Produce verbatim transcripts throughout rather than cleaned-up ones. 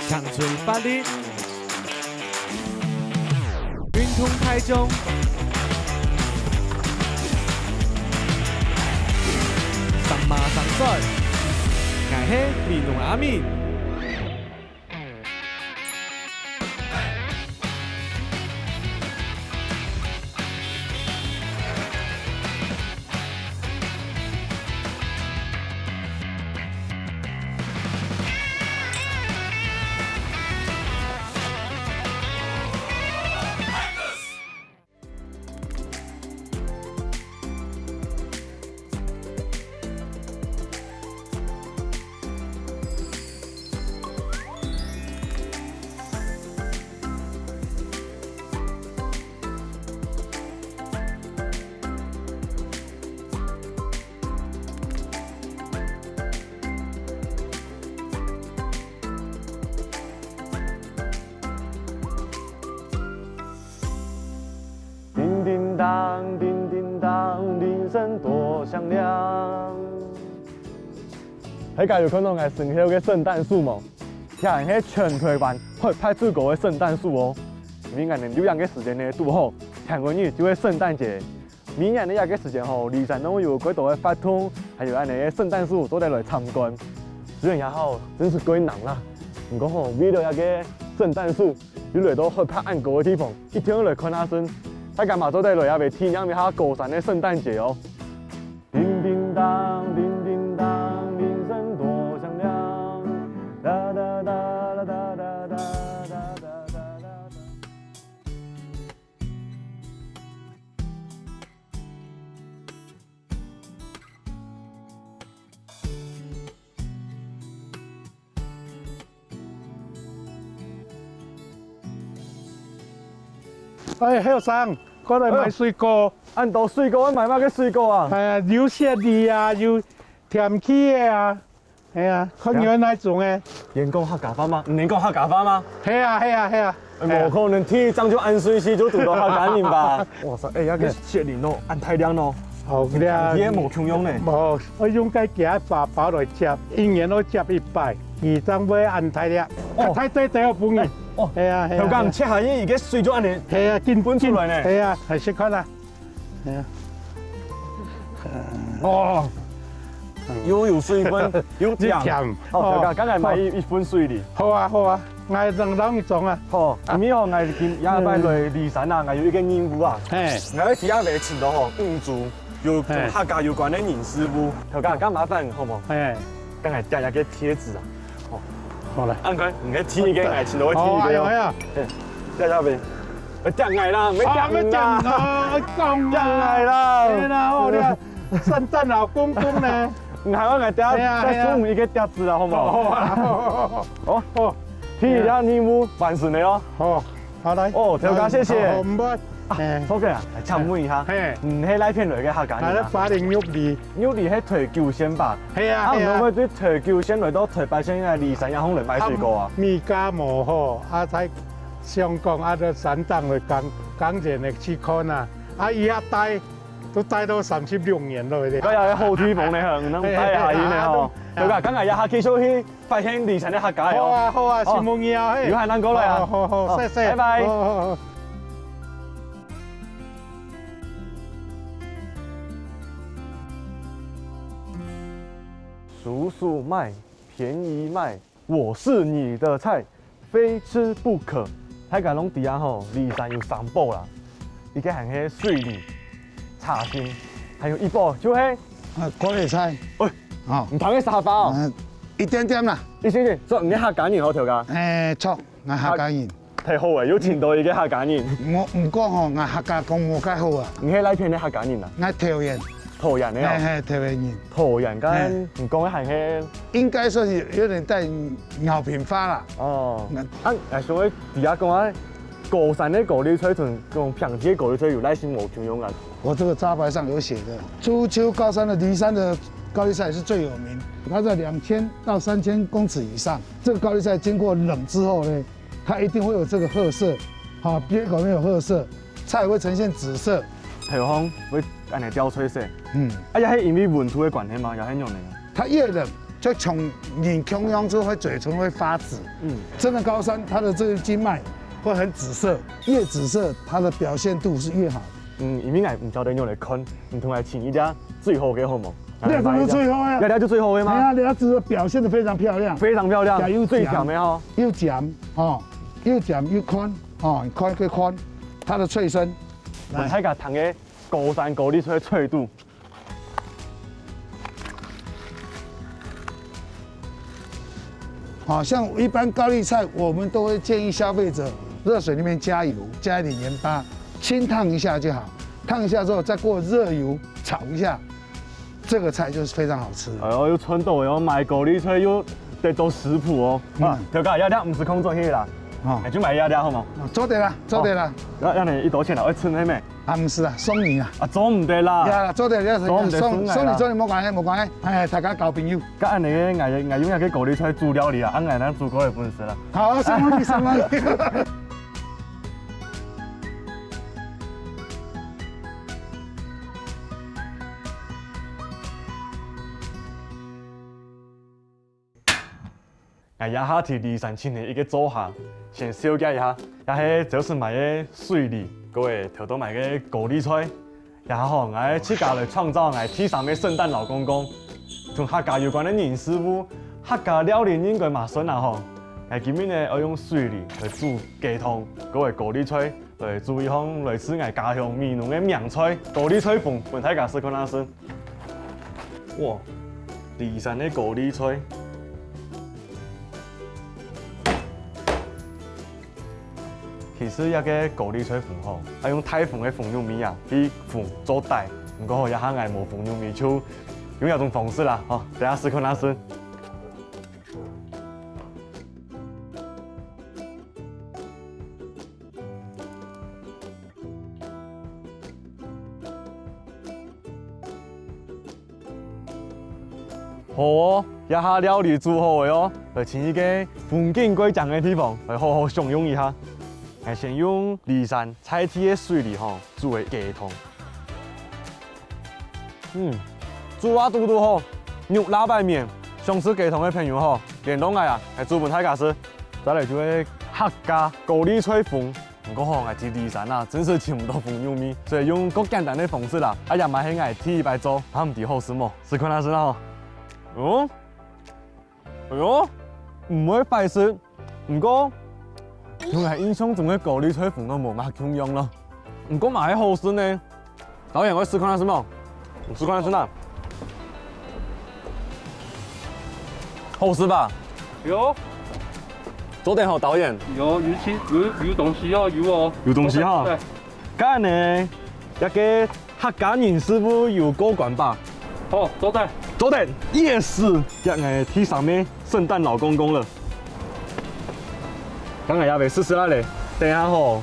青春活力，運動大眾，上馬上帥，𠊎係美濃阿明。叮叮当，叮叮当，铃声多响亮。大家有看到𠊎身後个聖誕樹無？這係全台灣海拔最高个聖誕樹哦。因為𠊎等錄影个時間呢，堵好，天光日就係聖誕節。 每年个這個時間吼，梨山都有蓋多个活動，還有恁呢个聖誕樹做得來參觀。雖然也好，真係蓋冷啦，毋過吼，為了這個聖誕樹，又來到海拔恁高个地方，一定愛來看下先。大家嘛做得來這位體驗一下高山个聖誕節哦。叮叮當，叮叮當，鈴聲多響亮。噠噠噠啦噠噠噠噠噠噠噠噠噠。 哎，後生，過來買水果。恁多水果，愛買麼个水果啊？哎呀，有雪梨啊，有甜柿仔啊，哎呀，看你愛哪種个。你講客家話嗎？你講客家話嗎？係啊，係啊，係啊。哎，無可能，第一張就恁順序就堵到客家人吧？哇塞，哎，這個雪梨哦，恁大粒哦。好靚。甜柿仔無共樣呢。無，我用該幾下包包來接，一年都接一擺，佢正會恁大粒。哦。太細細哦，分你。哎，哦。係啊，係啊。頭先切下去，佢个水就恁呢。係啊，緊分出來呢。係啊，係食看啊。 係啊。哦，又有水分，又甜。又甜。哦，哦。頭先，剛才買一，一份水梨。好啊，好啊，𠊎正摎你裝啊。好，因為哦，𠊎今，這擺來梨山啊，𠊎有一個任務啊。嘿。𠊎愛在這位尋到吼，五組有，嘿，同客家有關个人事物。頭先，恁麻煩，好無？嘿。 等下貼一個貼紙啊。哦。好來。恁快，你愛貼一個，𠊎尋到愛貼一個哦。好啊，好啊。嘿，貼下去。哎，貼𠊎啦，毋好貼你啦。啊，毋好貼啊，講啊。貼𠊎啦。對啦，哦，你看，聖誕老公公呢？你還要𠊎貼，哎呀，再送你一個貼紙啊，好無？哎呀。好啊，好啊，好啊。哦，哦。第一項任務完成了哦。好。 好，來。哦，頭家，謝謝。好，好，毋會。啊，哎。頭家啊，請問一下，嘿。你係哪片來个客家人啊？𠊎係花蓮玉里。玉里係台九線吧？係啊，啊，係啊。你會對台九線來到台八線个梨山這項來賣水果啊？啊，物價無好，啊，在香港啊，在山頂个工，工錢个去看啊，啊，佢也戴，都戴到三十六年了咧。哎呀，好地方呢，能戴下去呢吼。哎，哎，哎，對吧？剛剛也還繼續去 發現梨山个客家哦。好啊，好啊，哦。承蒙你啊，嘿。有閒咱過來啊。好，好，好，哦，謝謝。拜拜。好，好，好。叔叔賣，便宜賣，我是你的菜，非吃不可。大家攏知啊吼，梨山有三寶啦，一個還係水梨、茶心，還有一寶就係啊，高麗菜。喂，哦。毋通个沙發哦。嗯， 一點點啦。一點點，所以你客家人哦，頭家？哎，著，𠊎客家人。太好了，又請到一個客家人。毋，毋過吼，𠊎客家講無蓋好啊。你係哪片个客家人啊？𠊎桃園。桃園个哦。嘿，嘿，桃園人。桃園，嘿。你講个還係？應該算是有點帶饒平話啦。哦。那啊，哎，所以底下講啊，高山个高麗菜同講平地个高麗菜有哪兜無共樣啊？ 我這個招牌上有寫的，初秋高山的梨山的高麗菜是最有名，它在兩千到三千公尺以上。這個高麗菜經過冷之後呢，它一定會有這個褐色，好，邊表面有褐色，菜會呈現紫色。頭項會恁呢掉翠色。嗯。啊，也係因為溫度个關係嗎？也係仰仔啊？它越冷，就像人共樣，就會嘴唇會發紫。嗯，真的高山，它的這個經脈會很紫色，越紫色，它的表現度是越好。嗯，因為𠊎毋曉得仰來看，你同𠊎尋一隻最好个好無？這隻是最好个啊。這隻就最好个嗎？哎呀，這隻表現得非常漂亮，非常漂亮，也有最強的哦。有尖哦，有尖有寬哦，你看可以看它的脆身。來，大家聽个高山高麗菜个脆度。 好，像一般高麗菜，我們都會建議消費者熱水裡面加油，加一點鹽巴，清燙一下就好。燙一下之後，再過熱油炒一下，這個菜就是非常好吃。哎喲，又賺到哦，買高麗菜又得到食譜哦。啊，嗯，頭家，這這毋使空做去啦，哦，哎，就買這這好無？哦，做得啦，做得啦。哦，那那你一多錢啦，愛稱係咩？ 啊，毋係啊，送你啊。啊，做毋得啦。呀，做得，做得，做毋得送，送你，送你，無關係，無關係。哎，大家交朋友。該恁樣个，𠊎𠊎用這个高麗菜煮料理啊，恁樣𠊎煮過个本事啦。好，送你，送你。𠊎這下在梨山尋著一個灶下，先紹介一下，這係朝晨買个水梨，過後頭到買个高麗菜。這下吼，𠊎自家來創造𠊎第三個聖誕老公公。同客家有關个人事物，客家料理應該嘛算啊吼。𠊎今日呢愛用水梨來煮雞湯，過後高麗菜 來煮一項來自𠊎家鄉美濃个名菜高麗菜粉，分大家試看啊試。哇，梨山个高麗菜。其實這个高麗菜粉吼，愛用大份个粉肉米啊，去粉做底。毋過吼，這下𠊎無粉肉米，就用這種方式啦，吼，等下試看啊試。 好哦，這下料理煮好了哦，來尋一個風景蓋靚个地方，來好好享用一下。𠊎先用梨山在地个水梨吼，煮个雞湯。 嗯，煮啊堵堵好，肉罅擺綿，想食雞湯个朋友吼，聯絡𠊎啊，𠊎煮分大家食。再來就係客家高麗菜粉，毋過吼，𠊎在梨山啊，真實尋毋到粉肉米，所以用較簡單个方式啦。啊，這嘛係𠊎第一擺做，還毋知好食無？試看啊試啊吼。哦， 哎喲，毋會壞食，毋過同𠊎印象中个高麗菜粉都無麼共樣咯。毋過嘛係好食呢。導演，𠊎試看啊食無？你試看啊食啊？好食吧？有。做得吼，導演。有，有其有有東西哦，有哦。有東西哈。對。 該恁呢，這个客家人事物有過關吧？好，做得。做得，yes，這𠊎第三個聖誕老公公了。該𠊎也來試試啊咧，等下吼，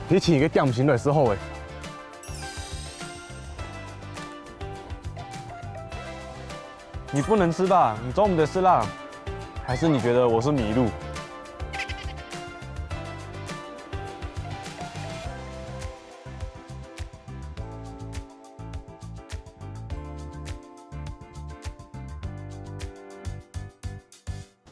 你請一個點心來試好誒。 你不能吃吧？你中午的事啦。還是你覺得我是麋鹿？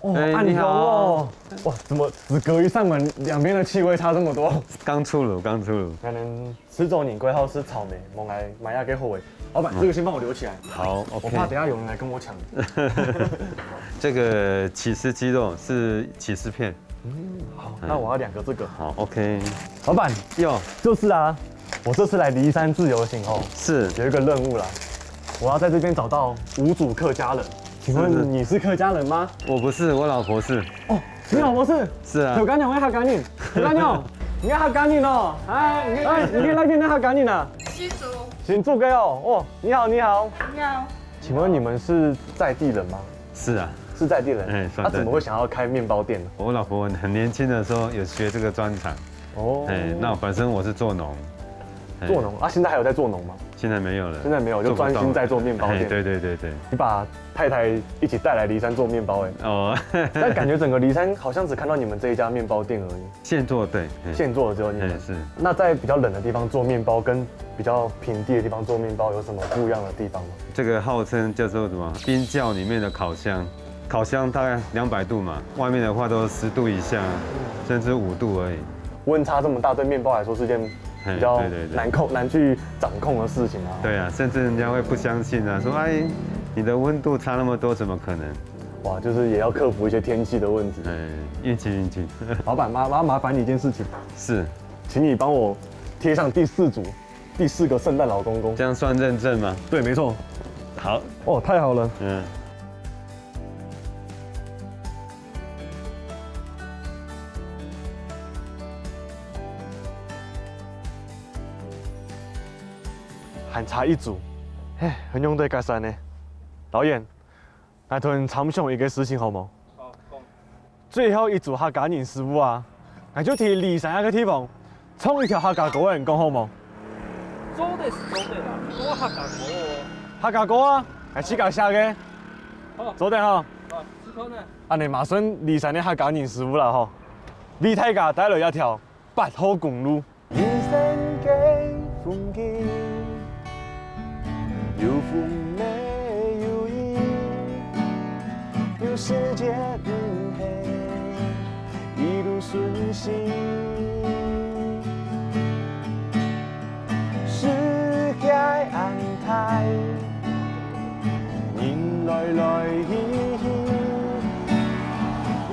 哦，哎，暗香哦。你好。哇，怎麼只隔一扇門，兩邊的氣味差這麼多？剛出爐，剛出爐。可能 食朝人歸好食草莓，無𠊎買啊个好誒。老闆，這個先幫我留起來。好，我怕等下有人來跟我搶。這個起司雞肉是起司片。嗯，好，那我要兩個這個。好，OK。老闆，喲，就是啊，我這次來梨山自由行哦，是。有一個任務啦，我要在這邊找到無主客家人。請問你是客家人嗎？我不是，我老婆是。哦， 你老婆是？是啊。客家人，𠊎客家人。客家人，你客家人哦。哎，你哎，你那邊的客家人啊？新竹。新竹个哦。哦，你好，你好。你好。請問你們是在地人嗎？是啊。是在地人。哎，算在地。那怎麼會想要開麵包店呢？我老婆很年輕的時候有學這個專長。哦。哎，那本身我是做農。哎。做農啊，現在還有在做農嗎？現在沒有了。現在沒有，就專心在做麵包店。做不動了。哎，對對對對。你把太太一起帶來梨山做麵包，哎。哦。但感覺整個梨山好像只看到你們這一家麵包店而已。現做，對，嘿。現做的只有你們。嘿，是。那在比較冷的地方做麵包，跟比較平地的地方做麵包有什麼不一樣的地方嗎？這個號稱叫做什麼？冰窖裡面的烤箱。烤箱大概两百度嘛，外面的话都十度以下，甚至五度而已。温差这么大，对面包来说是件嘿比较对对对难控、难去掌控的事情啊。对啊，甚至人家会不相信啊，说哎，你的温度差那么多，怎么可能？哇，就是也要克服一些天气的问题。哎，运气运气。老板，麻麻麻烦你一件事情，是，请你帮我贴上第四组、第四个圣诞老公公。这样算认证吗？对，没错。好，哦，太好了。嗯，还差一组，嘿，很用得改善呢。导演，来同你参详一个事情好吗？好，讲。最后一组客家人师傅啊，俺就提骊山个地方唱一条客家歌，你讲好吗？做得是做得啦，我客家歌哦。客家歌啊，俺自家写个。好，做得哈。啊，试看呢。俺呢马上骊山个客家人师傅啦吼，为大家带来一条八号公路。人生个风景，有风没有雨，有时节不黑，一路顺心。世界安泰，人来来去去，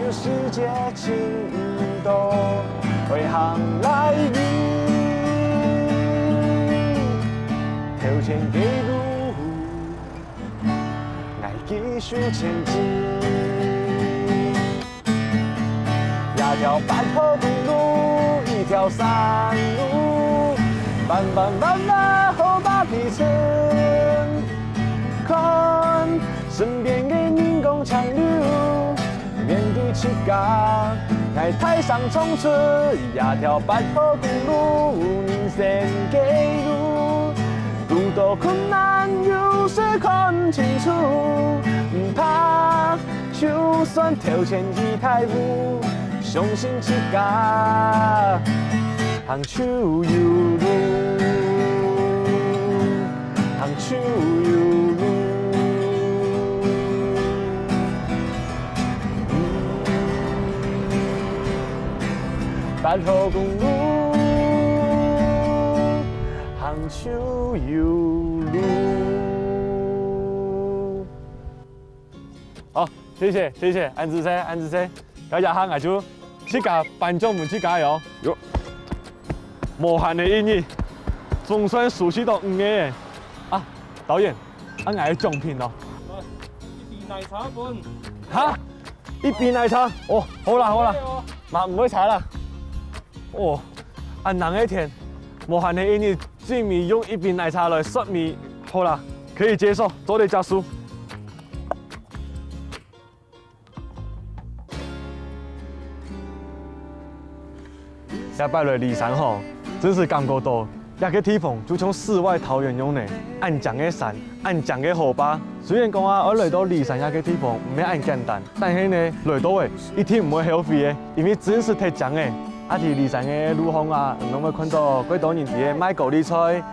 有时节 寻毋到，会行来去，头前个路，𠊎继续前进。這條八號公路，一條山路，彎彎彎彎好把地層，看身邊个人工強溜。 面對自家，𠊎大聲唱出這條八號公路，人生个路，堵到困難有時看清楚，毋怕，就算頭前已大霧，相信自家。 行就有路，行就有路。八號公路，行就有路。好，謝謝謝謝，恁仔細恁仔細。 該這下𠊎就自家頒獎分自家哦。喲，無閒个一日，總算收集到五個耶！啊，導演，啊𠊎个獎品哦。一杯奶茶分。哈？一杯奶茶？哦，好啦好啦，哦。嘛毋會差啦。哦，恁冷个天，無閒个一日，最尾用一杯奶茶來煞尾，好啦，可以接受，做得接受。 這擺來驪山吼，真係感覺到這個地方就像世外桃源樣呢，恁靚个山，恁靚个河壩。雖然講啊，愛來到驪山這個地方毋係恁簡單，但係呢，來到誒，一定毋會後悔誒，因為真係忒靚誒。啊在驪山个路項啊，你會看到幾多人在該賣高麗菜、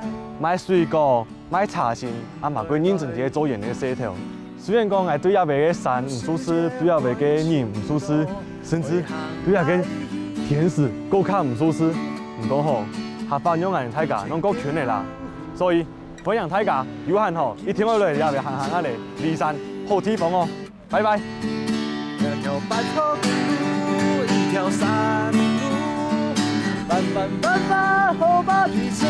賣水果、 賣茶心，啊嘛過認真个做𠊎个事頭。雖然講𠊎對這位个山毋熟識，對這位个人毋熟識，甚至對這个天時過較毋熟識，毋過吼，客話讓𠊎大家攏較近个啦。所以歡迎大家有閒吼，一定愛來這位行行啊咧，驪山好地方哦！ 拜拜。這條八號公路，一條山路，彎彎彎彎好把地層，